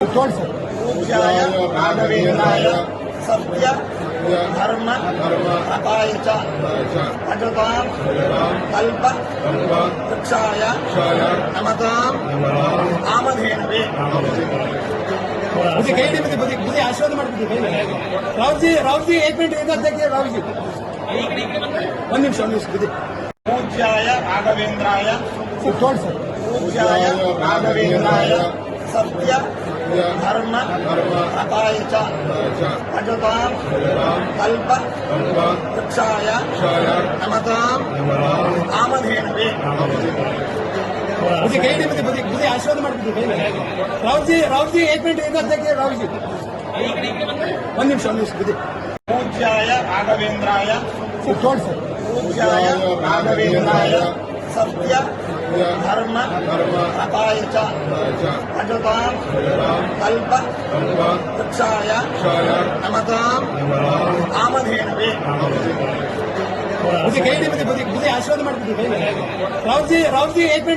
ಪೂಜ್ಯಾಯ ರಾಘವೇಂದ್ರಾಯ ಸತ್ಯ ಧರ್ಮ ರತಾಯ ಚ ಭಜತಾಂ ಕಲ್ಪ ವೃಕ್ಷಾಯ ನಮತಾಂ ಕಾಮಧೇನವೇ. मुझे कहीं नहीं, मुझे मुझे मुझे आशीर्वाद ಮಾಡ್ಬಿಡಿ. ರಾವ್ಜಿ, ರಾವ್ಜಿ, एक मिनट इधर देखिए ರಾವ್ಜಿ. ಒಂದ್ ನಿಮಿಷ, ಒಂದ್ ನಿಮಿಷ ಬುದ್ಧಿ. ಪೂಜ್ಯಾಯ ರಾಘವೇಂದ್ರಾಯ ಸರ್, ಸರ್. ಪೂಜ್ಯಾಯ ರಾಘವೇಂದ್ರಾಯ ಸತ್ಯ ಧರ್ಮ ರತಾಯ ಚ ಭಜತಾಂ ಕಲ್ಪ ವೃಕ್ಷಾಯ ನಮತಾಂ ಕಾಮಧೇನವೇ. मुझे कहीं नहीं, मुझे मुझे मुझे आशीर्वाद ಮಾಡ್ಬಿಡಿ. ರಾವ್ಜಿ, ರಾವ್ಜಿ, एक मिनट इधर देखिए ರಾವ್ಜಿ. ಒಂದ್ ನಿಮಿಷ, ಒಂದ್ ನಿಮಿಷ ಬುದ್ಧಿ. ಪೂಜ್ಯಾಯ ರಾಘವೇಂದ್ರಾಯ ಸರ್, ಸರ್. ಪೂಜ್ಯಾಯ ರಾಘವೇಂದ್ರಾಯ ಸತ್ಯ ಧರ್ಮ ರತಾಯ ಚ ಭಜತಾಂ ಕಲ್ಪ ವೃಕ್ಷಾಯ ನಮತಾಂ ಕಾಮಧೇನವೇ. मुझे कहीं नहीं, मुझे मुझे मुझे आशीर्वाद ಮಾಡ್ಬಿಡಿ. ರಾವ್ಜಿ, ರಾವ್ಜಿ, एक मिनट.